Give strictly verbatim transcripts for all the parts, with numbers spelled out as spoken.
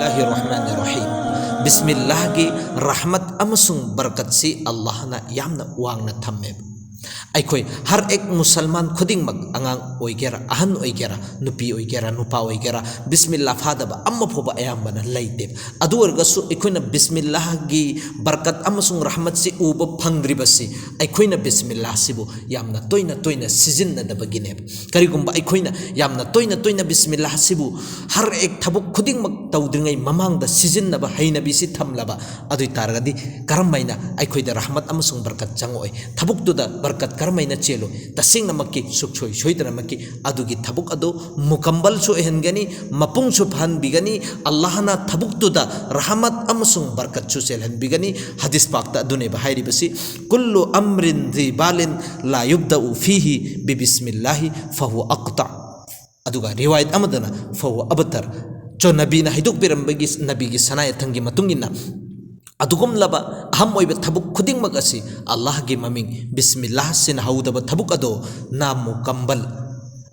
ꯕꯤꯁꯃꯤꯜꯂꯥꯍꯤꯔ ꯔꯍꯃꯥꯅꯤꯔ ꯔꯍꯤꯝ꯫ ꯕꯤꯁꯃꯤꯜꯂꯥꯍꯒꯤ ꯔꯍꯃꯠ ꯑꯃꯁꯨꯡ ꯕꯔꯀꯠꯁꯤ ꯑꯜꯂꯥꯍꯅ ꯌꯥꯝꯅ ꯋꯥꯡꯅ ꯊꯝꯃꯦꯕ꯫ ꯑꯩꯈꯣꯏ ꯍꯔ ꯑꯦꯛ ꯃꯨꯁꯜꯃꯥꯟ ꯈꯨꯗꯤꯡꯃꯛ, ꯑꯉꯥꯡ ꯑꯣꯏꯒꯦꯔꯥ, ꯑꯍꯟ ꯑꯣꯏꯒꯦꯔꯥ, ꯅꯨꯄꯤ ꯑꯣꯏꯒꯦꯔꯥ, ꯅꯨꯄꯥ ꯑꯣꯏꯒꯦꯔꯥ, ꯕꯤꯁꯃꯤꯜꯂꯥ ꯐꯥꯗꯕ ꯑꯃ ꯐꯥꯎꯕ ꯑꯌꯥꯝꯕꯅ ꯂꯩꯇꯦꯕ꯫ ꯑꯗꯨ ꯑꯣꯏꯔꯒꯁꯨ ꯑꯩꯈꯣꯏꯅ ꯕꯤꯁꯃꯤꯜꯂꯥꯍꯒꯤ ꯕꯔꯀꯠ ꯑꯃꯁꯨꯡ ꯔꯍꯃꯠꯁꯤ ꯎꯕ ꯐꯪꯗ꯭ꯔꯤꯕꯁꯤ ꯑꯩꯈꯣꯏꯅ ꯕꯤꯁꯃꯤꯜꯂꯥꯍꯁꯤꯕꯨ ꯌꯥꯝꯅ ꯇꯣꯏꯅ ꯇꯣꯏꯅ ꯁꯤꯖꯤꯟꯅꯗꯕꯒꯤꯅꯦꯕ꯫ ꯀꯔꯤꯒꯨꯝꯕ ꯑꯩꯈꯣꯏꯅ ꯌꯥꯝꯅ ꯇꯣꯏꯅ ꯇꯣꯏꯅ ꯕꯤꯁꯃꯤꯜꯂꯥꯍꯁꯤꯕꯨ ꯍꯔ ꯑꯦꯛ ꯊꯕꯛ ꯈꯨꯗꯤꯡꯃꯛ ꯇꯧꯗ꯭ꯔꯤꯉꯩ ꯃꯃꯥꯡꯗ ꯁꯤꯖꯤꯟꯅꯕ ꯍꯩꯅꯕꯤꯁꯤ ꯊꯝꯂꯕ, ꯑꯗꯨ ꯑꯣꯏ ꯇꯥꯔꯒꯗꯤ ꯀꯔꯝ ꯍꯥꯏꯅ ꯑꯩꯈꯣꯏꯗ ꯔꯍꯃꯠ ꯑꯃꯁꯨꯡ ꯕꯔꯀꯠ ꯆꯪꯉꯛꯑꯣꯏ? ꯊꯕꯛꯇꯨꯗ ꯕꯔꯀꯠ ꯀꯔꯝ ꯍꯥꯏꯅ ꯆꯦꯜꯂꯣꯏ? ꯇꯁꯦꯡꯅꯃꯛꯀꯤ ꯁꯨꯛꯁꯣꯏ ꯁꯣꯏꯗꯅꯃꯛꯀꯤ ꯑꯗꯨꯒꯤ ꯊꯕꯛ ꯑꯗꯨ ꯃꯨꯀꯝꯕꯜꯁꯨ ꯑꯣꯏꯍꯟꯒꯅꯤ, ꯃꯄꯨꯡꯁꯨ ꯐꯥꯍꯟꯕꯤꯒꯅꯤ꯫ ꯑꯜꯂꯥꯍꯅ ꯊꯕꯛꯇꯨꯗ ꯔꯍꯃꯠ ꯑꯃꯁꯨꯡ ꯕꯔꯀꯠꯁꯨ ꯆꯦꯜꯍꯟꯕꯤꯒꯅꯤ꯫ ꯍꯗꯤꯁ ꯄꯥꯛꯇ ꯑꯗꯨꯅꯦꯕ ꯍꯥꯏꯔꯤꯕꯁꯤ, "ꯀꯨꯜꯂꯨ ꯑꯝꯔꯤꯟ ꯖꯤ ꯕꯥꯂꯤꯟ ꯂꯥ ꯌꯨꯕꯗꯎ ꯐꯤꯍꯤ ꯕꯤꯕꯤꯁꯃꯤꯜꯂꯥꯍꯤ ꯐꯍꯨ ꯑꯛꯇ"꯫ ꯑꯗꯨꯒ ꯔꯤꯋꯥꯌꯠ ꯑꯃꯗꯅ "ꯐꯍꯨ ꯑꯕꯇꯔ"꯫ ꯆꯣ ꯅꯕꯤꯅ ꯍꯥꯏꯗꯣꯛꯄꯤꯔꯝꯕꯒꯤ, ꯅꯕꯤꯒꯤ ꯁꯅꯥ ꯌꯥꯊꯪꯒꯤ ꯃꯇꯨꯡ ꯏꯟꯅ, ꯑꯗꯨꯒꯨꯝꯂꯕ ꯑꯍꯝ ꯑꯣꯏꯕ ꯊꯕꯛ ꯈꯨꯗꯤꯡꯃꯛ ꯑꯁꯤ ꯑꯜꯂꯥꯍꯒꯤ ꯃꯃꯤꯡ ꯕꯤꯁꯃꯤꯜꯂꯥꯍ ꯁꯤꯅ ꯍꯧꯗꯕ ꯊꯕꯛ ꯑꯗꯣ ꯅꯥꯃꯨꯀꯝꯕꯜ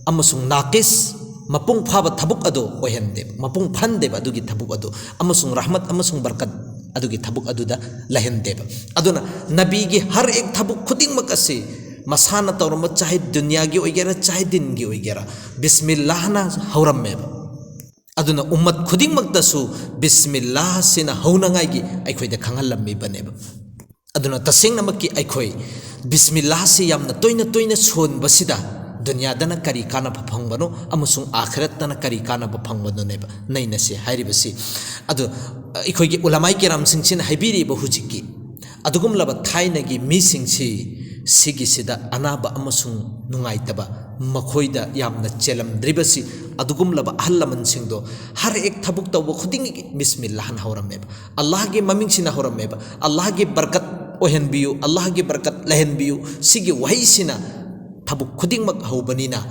ꯑꯃꯁꯨꯡ ꯅꯥꯀꯤꯁ, ꯃꯄꯨꯡ ꯐꯥꯕ ꯊꯕꯛ ꯑꯗꯣ ꯑꯣꯏꯍꯟꯗꯦꯕ, ꯃꯄꯨꯡ ꯐꯥꯍꯟꯗꯦꯕ ꯑꯗꯨꯒꯤ ꯊꯕꯛ ꯑꯗꯣ, ꯑꯃꯁꯨꯡ ꯔꯍꯃꯠ ꯑꯃꯁꯨꯡ ꯕꯔꯀꯠ ꯑꯗꯨꯒꯤ ꯊꯕꯛ ꯑꯗꯨꯗ ꯂꯩꯍꯟꯗꯦꯕ꯫ ꯑꯗꯨꯅ ꯅꯕꯤꯒꯤ ꯍꯔ ꯑꯦꯛ ꯊꯕꯛ ꯈꯨꯗꯤꯡꯃꯛ ꯑꯁꯤ ꯃꯁꯥꯅ ꯇꯧꯔꯝꯕ, ꯆꯥꯍꯦ ꯗꯨꯅꯤꯌꯥꯒꯤ ꯑꯣꯏꯒꯦꯔꯥ, ꯆꯥꯍꯦ ꯗꯤꯟꯒꯤ ꯑꯣꯏꯒꯦꯔꯥ, ꯕꯤꯁꯃꯤꯜꯂꯥꯍꯅ ꯍꯧꯔꯝꯃꯦꯕ꯫ ꯑꯗꯨꯅ ꯎꯝꯃꯠ ꯈꯨꯗꯤꯡꯃꯛꯇꯁꯨ ꯕꯤꯁꯃꯤꯜꯂꯥꯍ ꯁꯤꯅ ꯍꯧꯅꯉꯥꯏꯒꯤ ꯑꯩꯈꯣꯏꯗ ꯈꯪꯍꯜꯂꯝꯃꯤꯕꯅꯦꯕ꯫ ꯑꯗꯨꯅ ꯇꯁꯦꯡꯅꯃꯛꯀꯤ ꯑꯩꯈꯣꯏ ꯕꯤꯁꯃꯤꯜꯂꯥꯍꯁꯤ ꯌꯥꯝꯅ ꯇꯣꯏꯅ ꯇꯣꯏꯅ ꯁꯣꯟꯕꯁꯤꯗ ꯗꯨꯅꯤꯌꯥꯗꯅ ꯀꯔꯤ ꯀꯥꯟꯅꯕ ꯐꯪꯕꯅꯣ ꯑꯃꯁꯨꯡ ꯑꯥꯈꯤꯔꯠꯇꯅ ꯀꯔꯤ ꯀꯥꯟꯅꯕ ꯐꯪꯕꯅꯣꯅꯦꯕ ꯅꯩꯅꯁꯦ ꯍꯥꯏꯔꯤꯕꯁꯤ꯫ ꯑꯗꯨ ꯑꯩꯈꯣꯏꯒꯤ ꯎꯂꯃꯥꯏ ꯀꯤꯔꯥꯝꯁꯤꯡꯁꯤꯅ ꯍꯥꯏꯕꯤꯔꯤꯕ ꯍꯧꯖꯤꯛꯀꯤ ꯑꯗꯨꯒꯨꯝꯂꯕ ꯊꯥꯏꯅꯒꯤ ꯃꯤꯁꯤꯡꯁꯤ ꯁꯤꯒꯤꯁꯤꯗ ꯑꯅꯥꯕ ꯑꯃꯁꯨꯡ ꯅꯨꯡꯉꯥꯏꯇꯕ ꯃꯈꯣꯏꯗ ꯌꯥꯝꯅ ꯆꯦꯜꯂꯝꯗ꯭ꯔꯤꯕꯁꯤ, ꯑꯗꯨꯒꯨꯝꯂꯕ ꯑꯍꯜ ꯂꯃꯟꯁꯤꯡꯗꯣ ꯍꯔ ꯑꯦꯛ ꯊꯕꯛ ꯇꯧꯕ ꯈꯨꯗꯤꯡꯒꯤ ꯕꯤꯁꯃꯤꯜꯂꯥꯍꯅ ꯍꯧꯔꯝꯃꯦꯕ, ꯑꯜꯂꯥꯍꯒꯤ ꯃꯃꯤꯡꯁꯤꯅ ꯍꯧꯔꯝꯃꯦꯕ, "ꯑꯜꯂꯥꯍꯒꯤ ꯕꯔꯀꯠ ꯑꯣꯏꯍꯟꯕꯤꯌꯨ, ꯑꯜꯂꯥꯍꯒꯤ ꯕꯔꯀꯠ ꯂꯩꯍꯟꯕꯤꯌꯨ", ꯁꯤꯒꯤ ꯋꯥꯍꯩꯁꯤꯅ ꯊꯕꯛ ꯈꯨꯗꯤꯡꯃꯛ ꯍꯧꯕꯅꯤꯅ,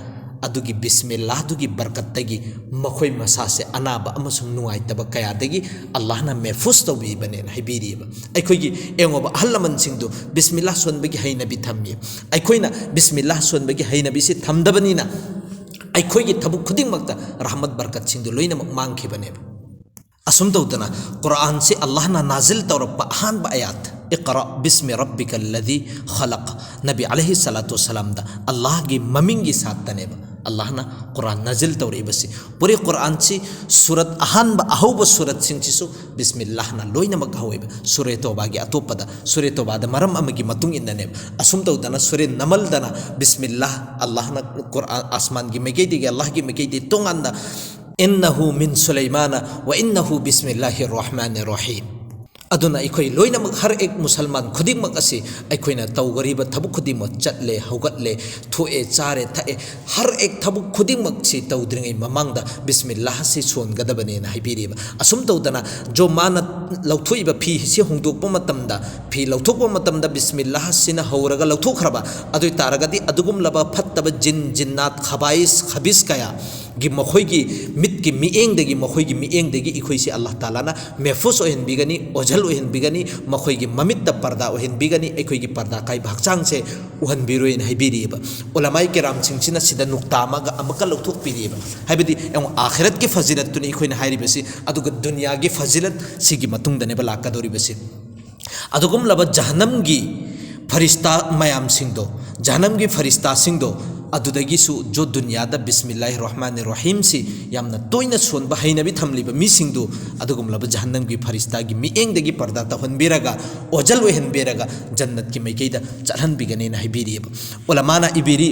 ꯑꯗꯨꯒꯤ ꯕꯤꯁꯃꯤꯜꯂꯥꯍꯗꯨꯒꯤ ꯕꯔꯀꯠꯇꯒꯤ ꯃꯈꯣꯏ ꯃꯁꯥꯁꯦ ꯑꯅꯥꯕ ꯑꯃꯁꯨꯡ ꯅꯨꯡꯉꯥꯏꯇꯕ ꯀꯌꯥꯗꯒꯤ ꯑꯜꯂꯥꯍꯅ ꯃꯦꯐꯨꯁ ꯇꯧꯕꯤꯕꯅꯦꯅ ꯍꯥꯏꯕꯤꯔꯤꯑꯕ꯫ ꯑꯩꯈꯣꯏꯒꯤ ꯌꯦꯡꯉꯣꯕ, ꯑꯍꯜ ꯂꯃꯟꯁꯤꯡꯗꯨ ꯕꯤꯁꯃꯤꯜꯂꯥꯍ ꯁꯣꯟꯕꯒꯤ ꯍꯩꯅꯕꯤ ꯊꯝꯃꯤ꯫ ꯑꯩꯈꯣꯏꯅ ꯕꯤꯁꯃꯤꯜꯂꯥꯍ ꯁꯣꯟꯕꯒꯤ ꯍꯩꯅꯕꯤꯁꯤ ꯊꯝꯗꯕꯅꯤꯅ ꯑꯩꯈꯣꯏꯒꯤ ꯊꯕꯛ ꯈꯨꯗꯤꯡꯃꯛꯇ ꯔꯍꯃꯠ ꯕꯔꯀꯠꯁꯤꯡꯗꯨ ꯂꯣꯏꯅꯃꯛ ꯃꯥꯡꯈꯤꯕꯅꯦꯕ꯫ ꯑꯁꯨꯝ ꯇꯧꯗꯅ ꯀꯨꯔꯥꯟꯁꯤ ꯑꯜꯂꯥꯍꯅ ꯅꯥꯖꯤꯜ ꯇꯧꯔꯛꯄ ꯑꯍꯥꯟꯕ ꯑꯌꯥꯠ, "ꯏꯛꯔꯥ ꯕꯤꯁꯃꯤ ꯔꯕꯤꯀ ꯂꯗꯤ ꯈꯂꯛ", ꯅꯕꯤ ꯑꯂꯩꯍꯤ ꯁꯂꯥꯇꯨ ꯋꯁꯂꯥꯝꯗ ꯑꯜꯂꯥꯍꯒꯤ ꯃꯃꯤꯡꯒꯤ ꯁꯥꯠꯇꯅꯦꯕ ꯑꯜꯂꯥꯍꯅ ꯀꯨꯔꯥꯟ ꯅꯥꯖꯤꯜ ꯇꯧꯔꯛꯏꯕꯁꯤ꯫ ꯄꯨꯔꯦ ꯀꯨꯔꯥꯟꯁꯤ ꯁꯨꯔꯠ ꯑꯍꯥꯟꯕ, ꯑꯍꯧꯕ ꯁꯨꯔꯠꯁꯤꯡꯁꯤꯁꯨ ꯕꯤꯁꯃꯤꯜꯂꯥꯍꯅ ꯂꯣꯏꯅꯃꯛ ꯍꯧꯋꯦꯕ꯫ ꯁꯨꯔꯦ ꯇꯣꯕꯥꯒꯤ ꯑꯇꯣꯞꯄꯗ, ꯁꯨꯔꯦ ꯇꯣꯕꯥꯗ ꯃꯔꯝ ꯑꯃꯒꯤ ꯃꯇꯨꯡ ꯏꯟꯅꯅꯦꯕ꯫ ꯑꯁꯨꯝ ꯇꯧꯗꯅ ꯁꯨꯔꯦ ꯅꯃꯜꯗꯅ ꯕꯤꯁꯃꯤꯜꯂꯥꯍ, ꯑꯜꯂꯥꯍꯅ ꯀꯨꯔꯥꯟ, ꯑꯁꯃꯥꯟꯒꯤ ꯃꯥꯏꯀꯩꯗꯒꯤ, ꯑꯜꯂꯥꯍꯒꯤ ꯃꯥꯏꯀꯩꯗꯒꯤ ꯇꯣꯉꯥꯟꯅ "ꯏꯟꯅꯍꯨ ꯃꯤꯟ ꯁꯨꯂꯩꯃꯥꯅ ꯋ ꯏꯟꯅꯍꯨ ꯕꯤꯁꯃꯤꯜꯂꯥꯍꯤ ꯔꯍꯃꯥꯅꯤ ꯔꯍꯤꯝ"꯫ ꯑꯗꯨꯅ ꯑꯩꯈꯣꯏ ꯂꯣꯏꯅꯃꯛ, ꯍꯔ ꯑꯦꯛ ꯃꯨꯁꯜꯃꯥꯟ ꯈꯨꯗꯤꯡꯃꯛ ꯑꯁꯤ ꯑꯩꯈꯣꯏꯅ ꯇꯧꯒꯔꯤꯕ ꯊꯕꯛ ꯈꯨꯗꯤꯡꯃꯛ, ꯆꯠꯂꯦ, ꯍꯧꯒꯠꯂꯦ, ꯊꯣꯛꯑꯦ, ꯆꯥꯔꯦ, ꯊꯛꯑꯦ, ꯍꯔ ꯑꯦꯛ ꯊꯕꯛ ꯈꯨꯗꯤꯡꯃꯛꯁꯤ ꯇꯧꯗ꯭ꯔꯤꯉꯩ ꯃꯃꯥꯡꯗ ꯕꯤꯁꯃꯤꯜꯂꯥꯍꯁꯤ ꯁꯣꯟꯒꯗꯕꯅꯦꯅ ꯍꯥꯏꯕꯤꯔꯤꯕ꯫ ꯑꯁꯨꯝ ꯇꯧꯗꯅ ꯖꯣ ꯃꯥꯅ ꯂꯧꯊꯣꯛꯏꯕ ꯐꯤꯁꯤ ꯍꯣꯡꯗꯣꯛꯄ ꯃꯇꯝꯗ, ꯐꯤ ꯂꯧꯊꯣꯛꯄ ꯃꯇꯝꯗ ꯕꯤꯁꯃꯤꯜꯂꯥꯍꯁꯤꯅ ꯍꯧꯔꯒ ꯂꯧꯊꯣꯛꯈ꯭ꯔꯕ ꯑꯗꯨ ꯑꯣꯏ ꯇꯥꯔꯒꯗꯤ, ꯑꯗꯨꯒꯨꯝꯂꯕ ꯐꯠꯇꯕ ꯖꯤꯟ, ꯖꯤꯟꯅꯥꯠ, ꯈꯕꯥꯏꯁ, ꯈꯕꯤꯁ ꯀꯌꯥ ꯒꯤ ꯃꯈꯣꯏꯒꯤ ꯃꯤꯠꯀꯤ ꯃꯤꯠꯌꯦꯡꯗꯒꯤ, ꯃꯈꯣꯏꯒꯤ ꯃꯤꯠꯌꯦꯡꯗꯒꯤ ꯑꯩꯈꯣꯏꯁꯦ ꯑꯜꯂꯥꯍ ꯇꯥꯂꯥꯅ ꯃꯦꯐꯨꯁ ꯑꯣꯏꯍꯟꯕꯤꯒꯅꯤ, ꯑꯣꯖꯜ ꯑꯣꯏꯍꯟꯕꯤꯒꯅꯤ, ꯃꯈꯣꯏꯒꯤ ꯃꯃꯤꯠꯇ ꯄꯔꯗꯥ ꯑꯣꯏꯍꯟꯕꯤꯒꯅꯤ, ꯑꯩꯈꯣꯏꯒꯤ ꯄꯔꯗꯥ ꯀꯥꯏꯕ ꯍꯛꯆꯥꯡꯁꯦ ꯎꯍꯟꯕꯤꯔꯣꯏꯅ ꯍꯥꯏꯕꯤꯔꯤꯑꯕ꯫ ꯎꯂꯃꯥꯏ ꯀꯦꯔꯥꯝꯁꯤꯡꯁꯤꯅ ꯁꯤꯗ ꯅꯨꯛꯇꯥ ꯑꯃꯒ ꯑꯃꯨꯛꯀ ꯂꯧꯊꯣꯛꯄꯤꯔꯤꯑꯕ꯫ ꯍꯥꯏꯕꯗꯤ ꯌꯦꯡꯉꯣ, ꯑꯥꯈꯤꯔꯠꯀꯤ ꯐꯖꯤꯂꯠꯇꯨꯅꯤ ꯑꯩꯈꯣꯏꯅ ꯍꯥꯏꯔꯤꯕꯁꯤ, ꯑꯗꯨꯒ ꯗꯨꯅꯤꯌꯥꯒꯤ ꯐꯖꯤꯂꯠ ꯁꯤꯒꯤ ꯃꯇꯨꯡꯗꯅꯦꯕ ꯂꯥꯛꯀꯗꯧꯔꯤꯕꯁꯤ꯫ ꯑꯗꯨꯒꯨꯝꯂꯕ ꯖꯍꯟꯅꯝꯒꯤ ꯐꯔꯤꯁꯇꯥ ꯃꯌꯥꯝꯁꯤꯡꯗꯣ, ꯖꯍꯟꯅꯝꯒꯤ ꯐꯔꯤꯁꯇꯥꯁꯤꯡꯗꯣ, ꯑꯗꯨꯗꯒꯤꯁꯨ ꯖꯣ ꯗꯨꯅꯤꯌꯥꯗ ꯕꯤꯁꯃꯤꯜꯂꯥꯍꯤ ꯔꯍꯃꯥꯅꯤ ꯔꯍꯤꯝꯁꯤ ꯌꯥꯝꯅ ꯇꯣꯏꯅ ꯁꯣꯟꯕ ꯍꯩꯅꯕꯤ ꯊꯝꯂꯤꯕ ꯃꯤꯁꯤꯡꯗꯨ, ꯑꯗꯨꯒꯨꯝꯂꯕ ꯖꯍꯟꯅꯝꯒꯤ ꯐꯔꯤꯁꯇꯥꯒꯤ ꯃꯤꯠꯌꯦꯡꯗꯒꯤ ꯄꯔꯗꯥ ꯇꯧꯍꯟꯕꯤꯔꯒ, ꯑꯣꯖꯜ ꯑꯣꯏꯍꯟꯕꯤꯔꯒ, ꯖꯟꯅꯠꯀꯤ ꯃꯥꯏꯀꯩꯗ ꯆꯠꯍꯟꯕꯤꯒꯅꯦꯅ ꯍꯥꯏꯕꯤꯔꯤꯑꯕ꯫ ꯎꯂꯃꯥꯅ ꯏꯕꯤꯔꯤ,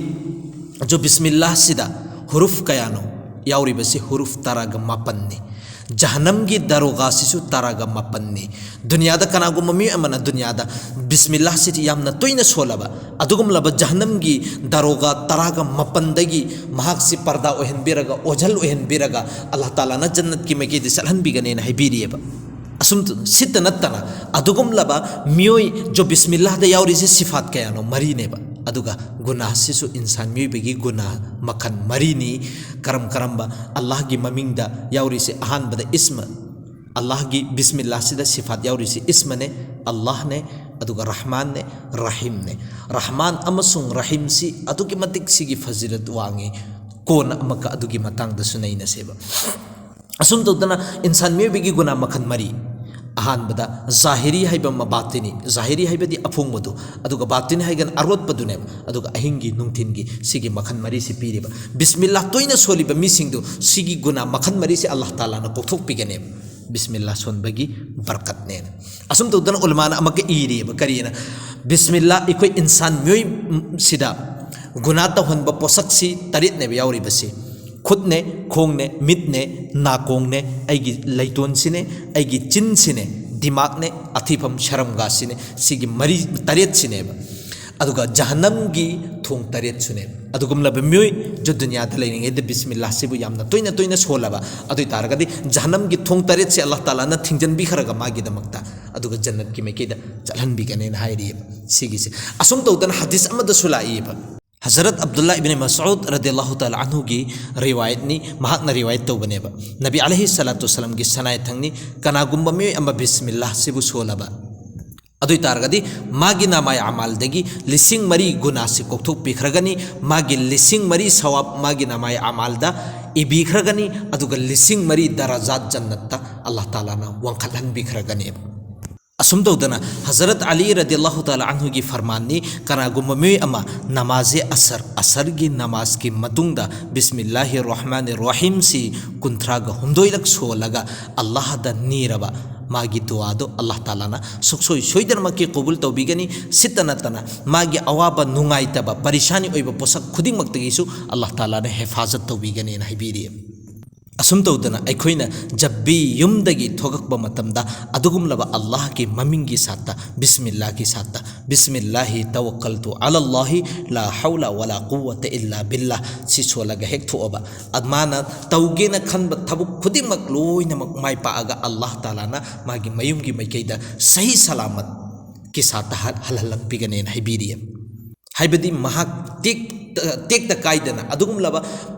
ꯖꯣ ꯕꯤꯁꯃꯤꯜꯂꯥꯍꯁꯤꯗ ꯍꯨꯔꯨꯐ ꯀꯌꯥꯅꯣ ꯌꯥꯎꯔꯤꯕꯁꯤ? ꯍꯨꯔꯨꯐ ꯇꯔꯥꯒ ꯃꯥꯄꯟꯅꯤ꯫ ꯖꯍꯟꯅꯝꯒꯤ ꯗꯥꯔꯣꯒꯥꯁꯤꯁꯨ ꯇꯔꯥꯒ ꯃꯥꯄꯟꯅꯤ꯫ ꯗꯨꯅꯤꯌꯥꯗ ꯀꯅꯥꯒꯨꯝꯕ ꯃꯤꯑꯣꯏ ꯑꯃꯅ ꯗꯨꯅꯤꯌꯥꯗ ꯕꯤꯁꯃꯤꯜꯂꯥꯍꯁꯤꯗꯤ ꯌꯥꯝꯅ ꯇꯣꯏꯅ ꯁꯣꯜꯂꯕ, ꯑꯗꯨꯒꯨꯝꯂꯕ ꯖꯍꯟꯅꯝꯒꯤ ꯗꯥꯔꯣꯒꯥ ꯇꯔꯥꯒ ꯃꯥꯄꯟꯗꯒꯤ ꯃꯍꯥꯛꯁꯤ ꯄꯔꯗꯥ ꯑꯣꯏꯍꯟꯕꯤꯔꯒ, ꯑꯣꯖꯜ ꯑꯣꯏꯍꯟꯕꯤꯔꯒ, ꯑꯜꯂꯥꯍ ꯇꯥꯂꯥꯅ ꯖꯟꯅꯠꯀꯤ ꯃꯥꯏꯀꯩꯗ ꯆꯠꯍꯟꯕꯤꯒꯅꯦꯅ ꯍꯥꯏꯕꯤꯔꯤꯑꯕ꯫ ꯑꯁꯨꯝ ꯁꯤꯠꯇ ꯅꯠꯇꯅ ꯑꯗꯨꯒꯨꯝꯂꯕ ꯃꯤꯑꯣꯏ ꯖꯣ ꯕꯤꯁꯃꯤꯜꯂꯥꯍꯗ ꯌꯥꯎꯔꯤꯁꯤ ꯁꯤꯐꯥꯠ ꯀꯌꯥꯅꯣ? ꯃꯔꯤꯅꯦꯕ꯫ ꯑꯗꯨꯒ ꯒꯨꯅꯥꯍꯁꯤꯁꯨ ꯏꯟꯁꯥꯟ ꯃꯤꯑꯣꯏꯕꯒꯤ ꯒꯨꯅꯥꯍ ꯃꯈꯜ ꯃꯔꯤꯅꯤ꯫ ꯀꯔꯝ ꯀꯔꯝꯕ? ꯑꯜꯂꯥꯍꯒꯤ ꯃꯃꯤꯡꯗ ꯌꯥꯎꯔꯤꯁꯤ ꯑꯍꯥꯟꯕꯗ ꯏꯁꯃ, ꯑꯜꯂꯥꯍꯒꯤ ꯕꯤꯁꯃꯤꯜꯂꯥꯍꯁꯤꯗ ꯁꯤꯐꯥꯠ ꯌꯥꯎꯔꯤꯁꯤ ꯏꯁꯃꯅꯦ, ꯑꯜꯂꯥꯍꯅꯦ, ꯑꯗꯨꯒ ꯔꯍꯃꯥꯟꯅꯦ, ꯔꯍꯤꯝꯅꯦ꯫ ꯔꯍꯃꯥꯟ ꯑꯃꯁꯨꯡ ꯔꯍꯤꯝꯁꯤ ꯑꯗꯨꯛꯀꯤ ꯃꯇꯤꯛ ꯁꯤꯒꯤ ꯐꯖꯤꯂꯠ ꯋꯥꯡꯉꯤ꯫ ꯀꯣꯟꯅ ꯑꯃꯨꯛꯀ ꯑꯗꯨꯒꯤ ꯃꯇꯥꯡꯗꯁꯨ ꯅꯩꯅꯁꯦꯕ꯫ ꯑꯁꯨꯝ ꯇꯧꯗꯅ ꯏꯟꯁꯥꯟ ꯃꯤꯑꯣꯏꯕꯒꯤ ꯒꯨꯅꯥ ꯃꯈꯜ ꯃꯔꯤ꯫ ꯑꯍꯥꯟꯕꯗ ꯖꯥꯍꯤꯔꯤ ꯍꯥꯏꯕ ꯑꯃ, ꯕꯥꯇꯤꯅꯤ, ꯖꯥꯍꯤꯔꯤ ꯍꯥꯏꯕꯗꯤ ꯑꯐꯣꯡꯕꯗꯨ, ꯑꯗꯨꯒ ꯕꯥꯇꯤꯅꯤ ꯍꯥꯏꯒꯅ ꯑꯔꯣꯠꯄꯗꯨꯅꯦꯕ, ꯑꯗꯨꯒ ꯑꯍꯤꯡꯒꯤ ꯅꯨꯡꯊꯤꯟꯒꯤ ꯁꯤꯒꯤ ꯃꯈꯜ ꯃꯔꯤꯁꯤ ꯄꯤꯔꯤꯕ꯫ ꯕꯤꯁꯃꯤꯜꯂꯥ ꯇꯣꯏꯅ ꯁꯣꯜꯂꯤꯕ ꯃꯤꯁꯤꯡꯗꯨ ꯁꯤꯒꯤ ꯒꯨꯅꯥ ꯃꯈꯜ ꯃꯔꯤꯁꯤ ꯑꯜꯂꯥꯍ ꯇꯥꯂꯥꯅ ꯀꯣꯛꯊꯣꯛꯄꯤꯒꯅꯦꯕ꯫ ꯕꯤꯁꯃꯤꯜꯂꯥ ꯁꯣꯟꯕꯒꯤ ꯕꯔꯀꯠꯅꯦꯅ꯫ ꯑꯁꯨꯝ ꯇꯧꯗꯅ ꯎꯂꯃꯥꯅ ꯑꯃꯛꯀ ꯏꯔꯤꯑꯕ, ꯀꯔꯤꯅ? ꯕꯤꯁꯃꯤꯜꯂꯥ ꯑꯩꯈꯣꯏ ꯏꯟꯁꯥꯟ ꯃꯤꯑꯣꯏꯁꯤꯗ ꯒꯨꯅꯥ ꯇꯧꯍꯟꯕ ꯄꯣꯠꯁꯛꯁꯤ ꯇꯔꯦꯠꯅꯦꯕ ꯌꯥꯎꯔꯤꯕꯁꯤ: ꯈꯨꯠꯅꯦ, ꯈꯣꯡꯅꯦ, ꯃꯤꯠꯅꯦ, ꯅꯥꯀꯣꯡꯅꯦ, ꯑꯩꯒꯤ ꯂꯩꯇꯣꯟꯁꯤꯅꯦ, ꯑꯩꯒꯤ ꯆꯤꯟꯁꯤꯅꯦ, ꯗꯤꯃꯥꯛꯅꯦ, ꯑꯊꯤꯐꯝ ꯁꯔꯝꯒꯥꯁꯤꯅꯦ꯫ ꯁꯤꯒꯤ ꯃꯔꯤ, ꯇꯔꯦꯠꯁꯤꯅꯦꯕ꯫ ꯑꯗꯨꯒ ꯖꯍꯟꯅꯝꯒꯤ ꯊꯣꯡ ꯇꯔꯦꯠꯁꯨꯅꯦꯕ꯫ ꯑꯗꯨꯒꯨꯝꯂꯕ ꯃꯤꯑꯣꯏ ꯖꯨ ꯗꯨꯅꯤꯌꯥꯗ ꯂꯩꯔꯤꯉꯩꯗ ꯕꯤꯁꯃꯤꯜꯂꯥꯍꯁꯤꯕꯨ ꯌꯥꯝꯅ ꯇꯣꯏꯅ ꯇꯣꯏꯅ ꯁꯣꯜꯂꯕ ꯑꯗꯨ ꯑꯣꯏ ꯇꯥꯔꯒꯗꯤ, ꯖꯍꯟꯅꯝꯒꯤ ꯊꯣꯡ ꯇꯔꯦꯠꯁꯦ ꯑꯜꯂꯥꯍ ꯇꯥꯂꯥꯅ ꯊꯤꯡꯖꯤꯟꯕꯤꯈ꯭ꯔꯒ ꯃꯥꯒꯤꯗꯃꯛꯇ, ꯑꯗꯨꯒ ꯖꯟꯅꯠꯀꯤ ꯃꯥꯏꯀꯩꯗ ꯆꯠꯍꯟꯕꯤꯒꯅꯦꯅ ꯍꯥꯏꯔꯤꯑꯕ꯫ ꯁꯤꯒꯤꯁꯦ ꯑꯁꯨꯝ ꯇꯧꯗꯅ ꯍꯗꯤꯁ ꯑꯃꯗꯁꯨ ꯂꯥꯛꯏꯕ꯫ ꯍꯖꯔꯠ ꯑꯕꯗꯨꯜꯂꯥ ꯏꯕꯅꯤ ꯃꯁꯎꯗ ꯔꯗꯤꯌꯜꯂꯥꯍꯨ ꯇꯥꯂꯥ ꯑꯟꯍꯨꯒꯤ ꯔꯤꯋꯥꯌꯠꯅꯤ, ꯃꯍꯥꯛꯅ ꯔꯤꯋꯥꯌꯠ ꯇꯧꯕꯅꯦꯕ꯫ ꯅꯕꯤ ꯑꯂꯩꯍꯤ ꯁꯂꯥꯇꯨ ꯋꯁꯁꯂꯥꯝꯒꯤ ꯁꯅꯥꯏꯊꯪꯅꯤ, ꯀꯅꯥꯒꯨꯝꯕ ꯃꯤꯑꯣꯏ ꯑꯃ ꯕꯤꯁꯃꯤꯜꯂꯥꯍꯁꯤꯕꯨ ꯁꯣꯜꯂꯕ ꯑꯗꯨ ꯑꯣꯏ ꯇꯥꯔꯒꯗꯤ, ꯃꯥꯒꯤ ꯅꯃꯥꯏ ꯑꯃꯥꯜꯗꯒꯤ ꯂꯤꯁꯤꯡ ꯃꯔꯤ ꯒꯨꯅꯥꯁꯤ ꯀꯣꯛꯊꯣꯛꯄꯤꯈ꯭ꯔꯒꯅꯤ, ꯃꯥꯒꯤ ꯂꯤꯁꯤꯡ ꯃꯔꯤ ꯁꯋꯥꯕ ꯃꯥꯒꯤ ꯅꯃꯥꯏ ꯑꯃꯥꯜꯗ ꯏꯕꯤꯈ꯭ꯔꯒꯅꯤ, ꯑꯗꯨꯒ ꯂꯤꯁꯤꯡ ꯃꯔꯤ ꯗꯔꯖꯥꯠ ꯖꯟꯅꯠꯇ ꯑꯜꯂꯥꯍ ꯇꯥꯂꯥꯅ ꯋꯥꯡꯈꯠꯍꯟꯕꯤꯈ꯭ꯔꯒꯅꯦꯕ꯫ ꯑꯁꯨꯝ ꯇꯧꯗꯅ ꯍꯖꯔꯠ ꯑꯂꯤ ꯔꯗꯤꯌꯜꯂꯥꯍꯨ ꯇꯥꯂꯥ ꯑꯟꯍꯨꯒꯤ ꯐꯔꯃꯥꯟꯅꯤ, ꯀꯅꯥꯒꯨꯝꯕ ꯃꯤꯑꯣꯏ ꯑꯃ ꯅꯃꯥꯖꯦ ꯑꯁꯔ, ꯑꯁꯔꯒꯤ ꯅꯃꯥꯖꯀꯤ ꯃꯇꯨꯡꯗ ꯕꯤꯁꯃꯤꯜꯂꯥꯍꯤ ꯔꯍꯃꯥꯅꯤ ꯔꯍꯤꯝꯁꯤ ꯀꯨꯟꯊ꯭ꯔꯥꯒ ꯍꯨꯝꯗꯣꯏꯔꯛ ꯁꯣꯜꯂꯒ ꯑꯜꯂꯥꯍꯗ ꯅꯤꯔꯕ, ꯃꯥꯒꯤ ꯗꯨꯋꯥꯗꯣ ꯑꯜꯂꯥꯍ ꯇꯥꯂꯥꯅ ꯁꯨꯛꯁꯣꯏ ꯁꯣꯏꯗꯅꯃꯛꯀꯤ ꯀꯕꯨꯜ ꯇꯧꯕꯤꯒꯅꯤ꯫ ꯁꯤꯇ ꯅꯠꯇꯅ ꯃꯥꯒꯤ ꯑꯋꯥꯕ, ꯅꯨꯡꯉꯥꯏꯇꯕ, ꯄꯔꯤꯁꯥꯅꯤ ꯑꯣꯏꯕ ꯄꯣꯠꯁꯛ ꯈꯨꯗꯤꯡꯃꯛꯇꯒꯤꯁꯨ ꯑꯜꯂꯥꯍ ꯇꯥꯂꯥꯅ ꯍꯦꯐꯥꯖꯠ ꯇꯧꯕꯤꯒꯅꯦꯅ ꯍꯥꯏꯕꯤꯔꯤ꯫ ꯑꯁꯨꯝ ꯇꯧꯗꯅ ꯑꯩꯈꯣꯏꯅ ꯖꯕ ꯚꯤ ꯌꯨꯝꯗꯒꯤ ꯊꯣꯛꯂꯛꯄ ꯃꯇꯝꯗ ꯑꯗꯨꯒꯨꯝꯂꯕ ꯑꯜꯂꯥꯍꯒꯤ ꯃꯃꯤꯡꯒꯤ ꯁꯥꯠꯇ, ꯕꯤꯁꯃꯤꯜꯂꯥꯍꯒꯤ ꯁꯥꯠꯇ, "ꯕꯤꯁꯃꯤꯜꯂꯥꯍꯤ ꯇꯋꯛꯀꯜꯇꯨ ꯑꯂꯜꯂꯥꯍꯤ ꯂꯥ ꯍꯧꯂ ꯋꯂꯥ ꯀꯨꯋ꯭ꯋꯇ ꯏꯜꯂꯥ ꯕꯤꯜꯂꯥꯍ" ꯁꯤ ꯁꯣꯜꯂꯒ ꯍꯦꯛ ꯊꯣꯛꯑꯕ, ꯃꯥꯅ ꯇꯧꯒꯦꯅ ꯈꯟꯕ ꯊꯕꯛ ꯈꯨꯗꯤꯡꯃꯛ ꯂꯣꯏꯅꯃꯛ ꯃꯥꯏ ꯄꯥꯛꯑꯒ ꯑꯜꯂꯥꯍ ꯇꯥꯂꯥꯅ ꯃꯥꯒꯤ ꯃꯌꯨꯝꯒꯤ ꯃꯥꯏꯀꯩꯗ ꯁꯍꯤ ꯁꯂꯥꯃꯠꯀꯤ ꯁꯥꯠꯇ ꯍꯜ-, ꯍꯜꯍꯜꯂꯛꯄꯤꯒꯅꯦꯅ ꯍꯥꯏꯕꯤꯔꯤ꯫ ꯍꯥꯏꯕꯗꯤ ꯃꯍꯥꯛ ꯇꯦꯛꯇ, ꯇꯦꯛꯇ ꯀꯥꯏꯗꯅ ꯑꯗꯨꯒꯨꯝꯂꯕ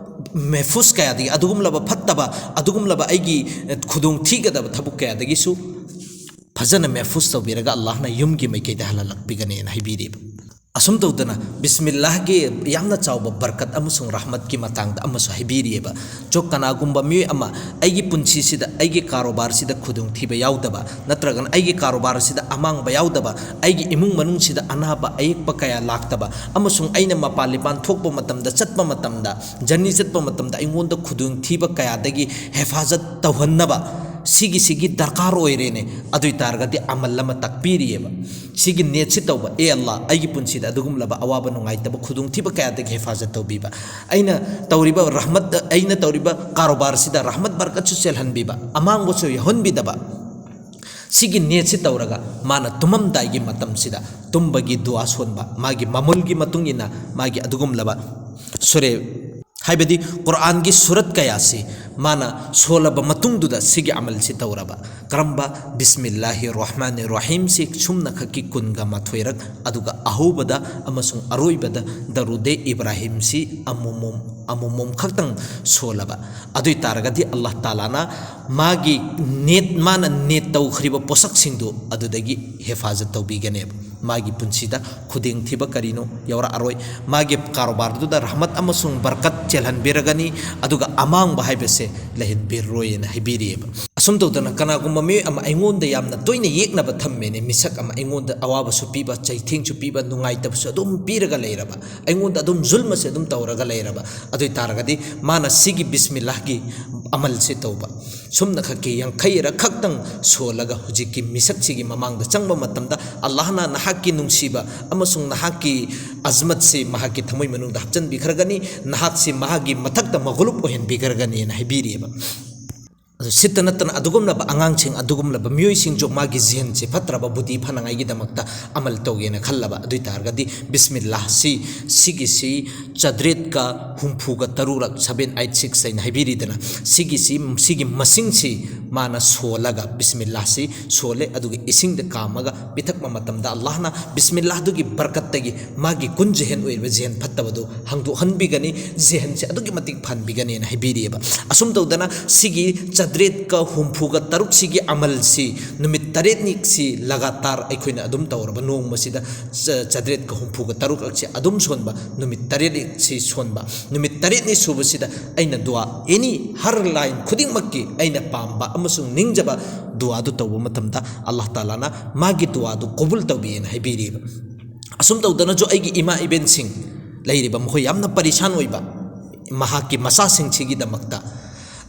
ꯃꯦꯐꯨꯁ ꯀꯌꯥꯗꯒꯤ, ꯑꯗꯨꯒꯨꯝꯂꯕ ꯐꯠꯇꯕ, ꯑꯗꯨꯒꯨꯝꯂꯕ ꯑꯩꯒꯤ ꯈꯨꯗꯣꯡ ꯊꯤꯒꯗꯕ ꯊꯕꯛ ꯀꯌꯥꯗꯒꯤꯁꯨ ꯐꯖꯅ ꯃꯦꯐꯨꯁ ꯇꯧꯕꯤꯔꯒ ꯑꯜꯂꯥꯍꯅ ꯌꯨꯝꯒꯤ ꯃꯥꯏꯀꯩꯗ ꯍꯜꯍꯜꯂꯛꯄꯤꯒꯅꯦꯅ ꯍꯥꯏꯕꯤꯔꯤꯕ꯫ ꯑꯁꯨꯝ ꯇꯧꯗꯅ ꯕꯤꯁꯃꯤꯜꯂꯥꯍꯒꯤ ꯌꯥꯝꯅ ꯆꯥꯎꯕ ꯕꯔꯀꯠ ꯑꯃꯁꯨꯡ ꯔꯍꯃꯠꯀꯤ ꯃꯇꯥꯡꯗ ꯑꯃꯁꯨ ꯍꯥꯏꯕꯤꯔꯤꯑꯕ꯫ ꯆꯣ, ꯀꯅꯥꯒꯨꯝꯕ ꯃꯤꯑꯣꯏ ꯑꯃ ꯑꯩꯒꯤ ꯄꯨꯟꯁꯤꯁꯤꯗ, ꯑꯩꯒꯤ ꯀꯥꯔꯣꯕꯥꯔꯁꯤꯗ ꯈꯨꯗꯣꯡꯊꯤꯕ ꯌꯥꯎꯗꯕ, ꯅꯠꯇ꯭ꯔꯒꯅ ꯑꯩꯒꯤ ꯀꯥꯔꯣꯕꯥꯔꯁꯤꯗ ꯑꯃꯥꯡꯕ ꯌꯥꯎꯗꯕ, ꯑꯩꯒꯤ ꯏꯃꯨꯡ ꯃꯅꯨꯡꯁꯤꯗ ꯑꯅꯥꯕ ꯑꯌꯦꯛꯄ ꯀꯌꯥ ꯂꯥꯛꯇꯕ, ꯑꯃꯁꯨꯡ ꯑꯩꯅ ꯃꯄꯥꯟ ꯂꯤꯄꯥꯟ ꯊꯣꯛꯄ ꯃꯇꯝꯗ, ꯆꯠꯄ ꯃꯇꯝꯗ, ꯖꯔꯅꯤ ꯆꯠꯄ ꯃꯇꯝꯗ ꯑꯩꯉꯣꯟꯗ ꯈꯨꯗꯣꯡꯊꯤꯕ ꯀꯌꯥꯗꯒꯤ ꯍꯦꯐꯥꯖꯠ ꯇꯧꯍꯟꯅꯕ ꯁꯤꯒꯤꯁꯤꯒꯤ ꯗꯔꯀꯥꯔ ꯑꯣꯏꯔꯦꯅꯦ꯫ ꯑꯗꯨ ꯑꯣꯏ ꯇꯥꯔꯒꯗꯤ ꯑꯃꯜ ꯑꯃ ꯇꯥꯛꯄꯤꯔꯤꯑꯕ꯫ ꯁꯤꯒꯤ ꯅꯤꯌꯠꯁꯤ ꯇꯧꯕ, "ꯑꯦ ꯑꯜꯂꯥ, ꯑꯩꯒꯤ ꯄꯨꯟꯁꯤꯗ ꯑꯗꯨꯒꯨꯝꯂꯕ ꯑꯋꯥꯕ ꯅꯨꯡꯉꯥꯏꯇꯕ ꯈꯨꯗꯣꯡꯊꯤꯕ ꯀꯌꯥꯗꯒꯤ ꯍꯦꯐꯥꯖꯠ ꯇꯧꯕꯤꯕ, ꯑꯩꯅ ꯇꯧꯔꯤꯕ ꯔꯍꯃꯠ, ꯑꯩꯅ ꯇꯧꯔꯤꯕ ꯀꯥꯔꯣꯕꯥꯔꯁꯤꯗ ꯔꯍꯃꯠ ꯕꯔꯀꯠꯁꯨ ꯆꯦꯜꯍꯟꯕꯤꯕ, ꯑꯃꯥꯡꯕꯁꯨ ꯌꯥꯎꯍꯟꯕꯤꯗꯕ, ꯁꯤꯒꯤ ꯅꯤꯌꯠꯁꯤ ꯇꯧꯔꯒ ꯃꯥꯅ ꯇꯨꯝꯃꯝꯗꯥꯏꯒꯤ ꯃꯇꯝꯁꯤꯗ ꯇꯨꯝꯕꯒꯤ ꯗꯨꯋꯥ ꯁꯣꯟꯕ, ꯃꯥꯒꯤ ꯃꯃꯨꯜꯒꯤ ꯃꯇꯨꯡ ꯏꯟꯅ ꯃꯥꯒꯤ ꯑꯗꯨꯒꯨꯝꯂꯕ ꯁꯨꯔꯦ, ꯍꯥꯏꯕꯗꯤ ꯀꯨꯔꯥꯟꯒꯤ ꯁꯨꯔꯠ ꯀꯌꯥꯁꯤ ꯃꯥꯅ ꯁꯣꯜꯂꯕ ꯃꯇꯨꯡꯗꯨꯗ ꯁꯤꯒꯤ ꯑꯃꯜꯁꯤ ꯇꯧꯔꯕ꯫ ꯀꯔꯝꯕ? ꯕꯤꯁꯃꯤꯜꯂꯥꯍꯤ ꯔꯍꯃꯥꯅꯤ ꯔꯍꯤꯝꯁꯤ ꯁꯨꯝꯅꯈꯛꯀꯤ ꯀꯨꯟꯒ ꯃꯥꯊꯣꯏꯔꯛ, ꯑꯗꯨꯒ ꯑꯍꯧꯕꯗ ꯑꯃꯁꯨꯡ ꯑꯔꯣꯏꯕꯗ ꯗꯔꯨꯗꯦ ꯏꯕ꯭ꯔꯥꯍꯤꯝꯁꯤ ꯑꯃꯨꯃꯨꯝ ꯑꯃꯨꯃꯨꯝ ꯈꯛꯇꯪ ꯁꯣꯜꯂꯕ꯫ ꯑꯗꯨ ꯑꯣꯏ ꯇꯥꯔꯒꯗꯤ ꯑꯜꯂꯥꯍ ꯇꯥꯂꯥꯅ ꯃꯥꯒꯤ ꯅꯦꯠ, ꯃꯥꯅ ꯅꯦꯠ ꯇꯧꯈ꯭ꯔꯤꯕ ꯄꯣꯠꯁꯛꯁꯤꯡꯗꯨ ꯑꯗꯨꯗꯒꯤ ꯍꯦꯐꯥꯖꯠ ꯇꯧꯕꯤꯒꯅꯦꯕ꯫ ꯃꯥꯒꯤ ꯄꯨꯟꯁꯤꯗ ꯈꯨꯗꯣꯡꯊꯤꯕ ꯀꯔꯤꯅꯣ ꯌꯥꯎꯔꯛꯑꯔꯣꯏ꯫ ꯃꯥꯒꯤ ꯀꯥꯔꯣꯕꯥꯔꯗꯨꯗ ꯔꯍꯃꯠ ꯑꯃꯁꯨꯡ ꯕꯔꯀꯠ ꯆꯦꯜꯍꯟꯕꯤꯔꯒꯅꯤ, ꯑꯗꯨꯒ ꯑꯃꯥꯡꯕ ꯍꯥꯏꯕꯁꯦ ꯂꯩꯍꯟꯕꯤꯔꯔꯣꯏꯅ ꯍꯥꯏꯕꯤꯔꯤꯑꯕ꯫ ꯑꯁꯨꯝ ꯇꯧꯗꯅ ꯀꯅꯥꯒꯨꯝꯕ ꯃꯤꯑꯣꯏ ꯑꯃ ꯑꯩꯉꯣꯟꯗ ꯌꯥꯝꯅ ꯇꯣꯏꯅ ꯌꯦꯛꯅꯕ ꯊꯝꯃꯦꯅꯦ, ꯃꯤꯁꯛ ꯑꯃ ꯑꯩꯉꯣꯟꯗ ꯑꯋꯥꯕꯁꯨ ꯄꯤꯕ, ꯆꯩꯊꯦꯡꯁꯨ ꯄꯤꯕ, ꯅꯨꯡꯉꯥꯏꯇꯕꯁꯨ ꯑꯗꯨꯝ ꯄꯤꯔꯒ ꯂꯩꯔꯕ, ꯑꯩꯉꯣꯟꯗ ꯑꯗꯨꯝ ꯖꯨꯜꯃꯁꯦ ꯑꯗꯨꯝ ꯇꯧꯔꯒ ꯂꯩꯔꯕ, ꯑꯗꯨ ꯑꯣꯏ ꯇꯥꯔꯒꯗꯤ ꯃꯥꯅ ꯁꯤꯒꯤ ꯕꯤꯁꯃꯤꯜꯂꯥꯍꯒꯤ ꯑꯃꯜꯁꯦ ꯇꯧꯕ꯫ ꯁꯨꯝꯅꯈꯛꯀꯤ ꯌꯥꯡꯈꯩꯔꯛ ꯈꯛꯇꯪ ꯁꯣꯜꯂꯒ ꯍꯧꯖꯤꯛꯀꯤ ꯃꯤꯁꯛꯁꯤꯒꯤ ꯃꯃꯥꯡꯗ ꯆꯪꯕ ꯃꯇꯝꯗ, ꯑꯜꯂꯥꯍꯅ ꯅꯍꯥꯛꯀꯤ ꯅꯨꯡꯁꯤꯕ ꯑꯃꯁꯨꯡ ꯅꯍꯥꯛꯀꯤ ꯑꯖꯃꯠꯁꯤ ꯃꯍꯥꯛꯀꯤ ꯊꯃꯣꯏ ꯃꯅꯨꯡꯗ ꯍꯥꯞꯆꯤꯟꯕꯤꯈ꯭ꯔꯒꯅꯤ, ꯅꯍꯥꯛꯁꯤ ꯃꯍꯥꯛꯀꯤ ꯃꯊꯛꯇ ꯃꯒꯨꯂꯨꯞ ꯑꯣꯏꯍꯟꯕꯤꯈ꯭ꯔꯒꯅꯤꯅ ꯍꯥꯏꯕꯤꯔꯤꯑꯕ꯫ ꯑꯗꯨ ꯁꯤꯠꯇ ꯅꯠꯇꯅ ꯑꯗꯨꯒꯨꯝꯂꯕ ꯑꯉꯥꯡꯁꯤꯡ, ꯑꯗꯨꯒꯨꯝꯂꯕ ꯃꯤꯑꯣꯏꯁꯤꯡꯁꯨ ꯃꯥꯒꯤ ꯖꯦꯍꯟꯁꯦ ꯐꯠꯇ꯭ꯔꯕ ꯕꯨꯙꯤ ꯐꯅꯉꯥꯏꯒꯤꯗꯃꯛꯇ ꯑꯃꯜ ꯇꯧꯒꯦꯅ ꯈꯜꯂꯕ, ꯑꯗꯨ ꯑꯣꯏ ꯇꯥꯔꯒꯗꯤ ꯕꯤꯁꯃꯤꯜꯂꯥꯍꯁꯤ, ꯁꯤꯒꯤꯁꯤ ꯆꯥꯇ꯭ꯔꯦꯠꯀ ꯍꯨꯝꯐꯨꯒ ꯇꯔꯨꯛꯔꯛ, seven eight six ꯍꯥꯏꯅ ꯍꯥꯏꯕꯤꯔꯤꯗꯅ, ꯁꯤꯒꯤꯁꯤ, ꯁꯤꯒꯤ ꯃꯁꯤꯡꯁꯤ ꯃꯥꯅ ꯁꯣꯜꯂꯒ ꯕꯤꯁꯃꯤꯜꯂꯥꯍꯁꯤ ꯁꯣꯜꯂꯦ, ꯑꯗꯨꯒ ꯏꯁꯤꯡꯗ ꯀꯥꯝꯃꯒ ꯄꯤꯊꯛꯄ ꯃꯇꯝꯗ ꯑꯜꯂꯥꯍꯅ ꯕꯤꯁꯃꯤꯜꯂꯥꯍꯗꯨꯒꯤ ꯕꯔꯀꯠꯇꯒꯤ ꯃꯥꯒꯤ ꯀꯨꯟ ꯖꯦꯍꯟ ꯑꯣꯏꯔꯤꯕ ꯖꯦꯍꯟ ꯐꯠꯇꯕꯗꯨ ꯍꯪꯗꯣꯛꯍꯟꯕꯤꯒꯅꯤ, ꯖꯦꯍꯟꯁꯦ ꯑꯗꯨꯛꯀꯤ ꯃꯇꯤꯛ ꯐꯍꯟꯕꯤꯒꯅꯤꯅ ꯍꯥꯏꯕꯤꯔꯤꯑꯕ꯫ ꯑꯁꯨꯝ ꯇꯧꯗꯅ ꯁꯤꯒꯤ ꯆꯥꯇ꯭ꯔꯦꯠ ꯆꯥꯇ꯭ꯔꯦꯠꯀ ꯍꯨꯝꯐꯨꯒ ꯇꯔꯨꯛꯁꯤꯒꯤ ꯑꯃꯜꯁꯤ ꯅꯨꯃꯤꯠ ꯇꯔꯦꯠꯅꯤꯁꯤ ꯂꯒꯥꯇꯥꯔ ꯑꯩꯈꯣꯏꯅ ꯑꯗꯨꯝ ꯇꯧꯔꯕ, ꯅꯣꯡꯃꯁꯤꯗ ꯆ-, ꯆꯥꯇ꯭ꯔꯦꯠꯀ ꯍꯨꯝꯐꯨꯒ ꯇꯔꯨꯛ ꯑꯁꯤ ꯑꯗꯨꯝ ꯁꯣꯟꯕ, ꯅꯨꯃꯤꯠ ꯇꯔꯦꯠꯅꯤꯁꯤ ꯁꯣꯟꯕ, ꯅꯨꯃꯤꯠ ꯇꯔꯦꯠꯅꯤ ꯁꯨꯕꯁꯤꯗ ꯑꯩꯅ ꯗꯨꯋꯥ ꯑꯦꯅꯤ ꯍꯔ ꯂꯥꯏꯟ ꯈꯨꯗꯤꯡꯃꯛꯀꯤ ꯑꯩꯅ ꯄꯥꯝꯕ ꯑꯃꯁꯨꯡ ꯅꯤꯡꯖꯕ ꯗꯨꯋꯥꯗꯨ ꯇꯧꯕ ꯃꯇꯝꯗ ꯑꯜꯂꯥꯍ ꯇꯥꯂꯥꯅ ꯃꯥꯒꯤ ꯗꯨꯋꯥꯗꯨ ꯀꯕꯨꯜ ꯇꯧꯕꯤꯌꯦꯅ ꯍꯥꯏꯕꯤꯔꯤꯕ꯫ ꯑꯁꯨꯝ ꯇꯧꯗꯅꯁꯨ ꯑꯩꯒꯤ ꯏꯃꯥ ꯏꯕꯦꯟꯁꯤꯡ ꯂꯩꯔꯤꯕ ꯃꯈꯣꯏ ꯌꯥꯝꯅ ꯄꯔꯤꯁꯥꯟ ꯑꯣꯏꯕ ꯃꯍꯥꯛꯀꯤ ꯃꯆꯥꯁꯤꯡꯁꯤꯒꯤꯗꯃꯛꯇ,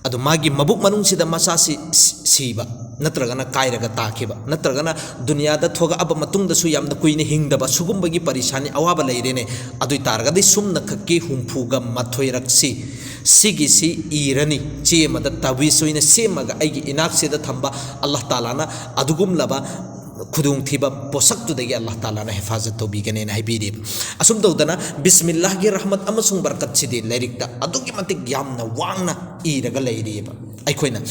ꯑꯗꯣ ꯃꯥꯒꯤ ꯃꯕꯨꯛ ꯃꯅꯨꯡꯁꯤꯗ ꯃꯆꯥꯁꯤ ꯁꯤ-, ꯁꯤꯕ ꯅꯠꯇ꯭ꯔꯒꯅ ꯀꯥꯏꯔꯒ ꯇꯥꯈꯤꯕ ꯅꯠꯇ꯭ꯔꯒꯅ ꯗꯨꯅꯤꯌꯥꯗ ꯊꯣꯛꯂꯛꯑꯕ ꯃꯇꯨꯡꯗꯁꯨ ꯌꯥꯝꯅ ꯀꯨꯏꯅ ꯍꯤꯡꯗꯕ ꯁꯤꯒꯨꯝꯕꯒꯤ ꯄꯔꯤꯁꯥꯅꯤ ꯑꯋꯥꯕ ꯂꯩꯔꯦꯅꯦ꯫ ꯑꯗꯨ ꯑꯣꯏ ꯇꯥꯔꯒꯗꯤ ꯁꯨꯝꯅ ꯈꯛꯀꯤ ꯍꯨꯝꯐꯨꯒ ꯃꯥꯊꯣꯏꯔꯛꯁꯤ ꯁꯤꯒꯤꯁꯤ ꯏꯔꯅꯤ, ꯆꯦ ꯑꯃꯗ ꯇꯥꯕꯤꯁ ꯑꯣꯏꯅ ꯁꯦꯝꯃꯒ ꯑꯩꯒꯤ ꯏꯅꯥꯛꯁꯤꯗ ꯊꯝꯕ, ꯑꯜꯂꯥꯍ ꯇꯥꯂꯥꯅ ꯑꯗꯨꯒꯨꯝꯂꯕ ꯈꯨꯗꯣꯡꯊꯤꯕ ꯄꯣꯠꯁꯛꯇꯨꯗꯒꯤ ꯑꯜꯂꯥꯍ ꯇꯥꯂꯥꯅ ꯍꯤꯐꯥꯖꯠ ꯇꯧꯕꯤꯒꯅꯦꯅ ꯍꯥꯏꯕꯤꯔꯤꯕ꯫ ꯑꯁꯨꯝ ꯇꯧꯗꯅ ꯕꯤꯁꯃꯤꯜꯂꯥꯍꯒꯤ ꯔꯍꯃꯠ ꯑꯃꯁꯨꯡ ꯕꯔꯀꯠꯁꯤꯗꯤ ꯂꯥꯏꯔꯤꯛꯇ ꯑꯗꯨꯛꯀꯤ ꯃꯇꯤꯛ ꯌꯥꯝꯅ ꯋꯥꯡꯅ ꯏꯔꯒ ꯂꯩꯔꯤꯑꯕ꯫ ꯑꯩꯈꯣꯏꯅ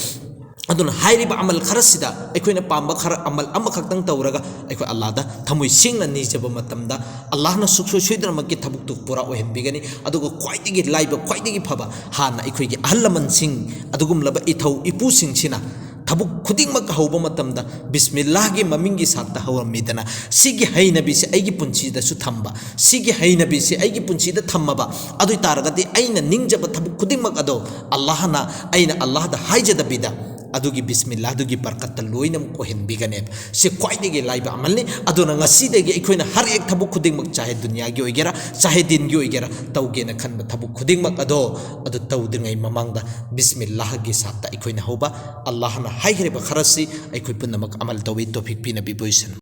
ꯑꯗꯨꯅ ꯍꯥꯏꯔꯤꯕ ꯑꯃꯜ ꯈꯔꯁꯤꯗ ꯑꯩꯈꯣꯏꯅ ꯄꯥꯝꯕ ꯈꯔ ꯑꯃꯜ ꯑꯃꯈꯛꯇꯪ ꯇꯧꯔꯒ ꯑꯩꯈꯣꯏ ꯑꯜꯂꯥꯍꯗ ꯊꯃꯣꯏ ꯁꯦꯡꯅ ꯅꯤꯖꯕ ꯃꯇꯝꯗ ꯑꯜꯂꯥꯍꯅ ꯁꯨꯡꯁꯣꯏ ꯁꯣꯏꯗꯅꯃꯛꯀꯤ ꯊꯕꯛꯇꯨ ꯄꯨꯔꯥ ꯑꯣꯏꯍꯟꯕꯤꯒꯅꯤ꯫ ꯑꯗꯨꯒ ꯈ꯭ꯋꯥꯏꯗꯒꯤ ꯂꯥꯏꯕ, ꯈ꯭ꯋꯥꯏꯗꯒꯤ ꯐꯕ, ꯍꯥꯟꯅ ꯑꯩꯈꯣꯏꯒꯤ ꯑꯍꯜ ꯂꯃꯟꯁꯤꯡ ꯑꯗꯨꯒꯨꯝꯂꯕ ꯏꯊꯧ ꯏꯄꯨꯁꯤꯡꯁꯤꯅ ꯊꯕꯛ ꯈꯨꯗꯤꯡꯃꯛ ꯍꯧꯕ ꯃꯇꯝꯗ ꯕꯤꯁꯃꯤꯜꯂꯥꯍꯒꯤ ꯃꯃꯤꯡꯒꯤ ꯁꯥꯠꯇ ꯍꯧꯔꯝꯃꯤꯗꯅ, ꯁꯤꯒꯤ ꯍꯩꯅꯕꯤꯁꯦ ꯑꯩꯒꯤ ꯄꯨꯟꯁꯤꯗꯁꯨ ꯊꯝꯕ, ꯁꯤꯒꯤ ꯍꯩꯅꯕꯤꯁꯦ ꯑꯩꯒꯤ ꯄꯨꯟꯁꯤꯗ ꯊꯝꯃꯕ ꯑꯗꯨ ꯑꯣꯏ ꯇꯥꯔꯒꯗꯤ ꯑꯩꯅ ꯅꯤꯡꯖꯕ ꯊꯕꯛ ꯈꯨꯗꯤꯡꯃꯛ ꯑꯗꯣ ꯑꯜꯂꯥꯍꯅ, ꯑꯩꯅ ꯑꯜꯂꯥꯍꯗ ꯍꯥꯏꯖꯗꯕꯤꯗ ꯑꯗꯨꯒꯤ ꯕꯤꯁꯃꯤꯜꯂꯥꯍꯗꯨꯒꯤ ꯕꯔꯀꯠꯇ ꯂꯣꯏꯅꯃꯛ ꯑꯣꯏꯍꯟꯕꯤꯒꯅꯦꯕ꯫ ꯁꯤ ꯈ꯭ꯋꯥꯏꯗꯒꯤ ꯂꯥꯏꯕ ꯑꯃꯜꯅꯤ꯫ ꯑꯗꯨꯅ ꯉꯁꯤꯗꯒꯤ ꯑꯩꯈꯣꯏꯅ ꯍꯔ ꯑꯦꯛ ꯊꯕꯛ ꯈꯨꯗꯤꯡꯃꯛ, ꯆꯥꯍꯦ ꯗꯨꯅꯤꯌꯥꯒꯤ ꯑꯣꯏꯒꯦꯔꯥ, ꯆꯥꯍꯦ ꯗꯤꯟꯒꯤ ꯑꯣꯏꯒꯦꯔꯥ, ꯇꯧꯒꯦꯅ ꯈꯟꯕ ꯊꯕꯛ ꯈꯨꯗꯤꯡꯃꯛ ꯑꯗꯣ, ꯑꯗꯨ ꯇꯧꯗ꯭ꯔꯤꯉꯩ ꯃꯃꯥꯡꯗ ꯕꯤꯁꯃꯤꯜꯂꯥꯍꯒꯤ ꯁꯥꯠꯇ ꯑꯩꯈꯣꯏꯅ ꯍꯧꯕ, ꯑꯜꯂꯥꯍꯅ ꯍꯥꯏꯈ꯭ꯔꯤꯕ ꯈꯔꯁꯤ ꯑꯩꯈꯣꯏ ꯄꯨꯝꯅꯃꯛ ꯑꯃꯜ ꯇꯧꯕꯤ ꯇꯧꯐꯤꯛ ꯄꯤꯅꯕꯤꯕ ꯑꯣꯏꯁꯅꯨ꯫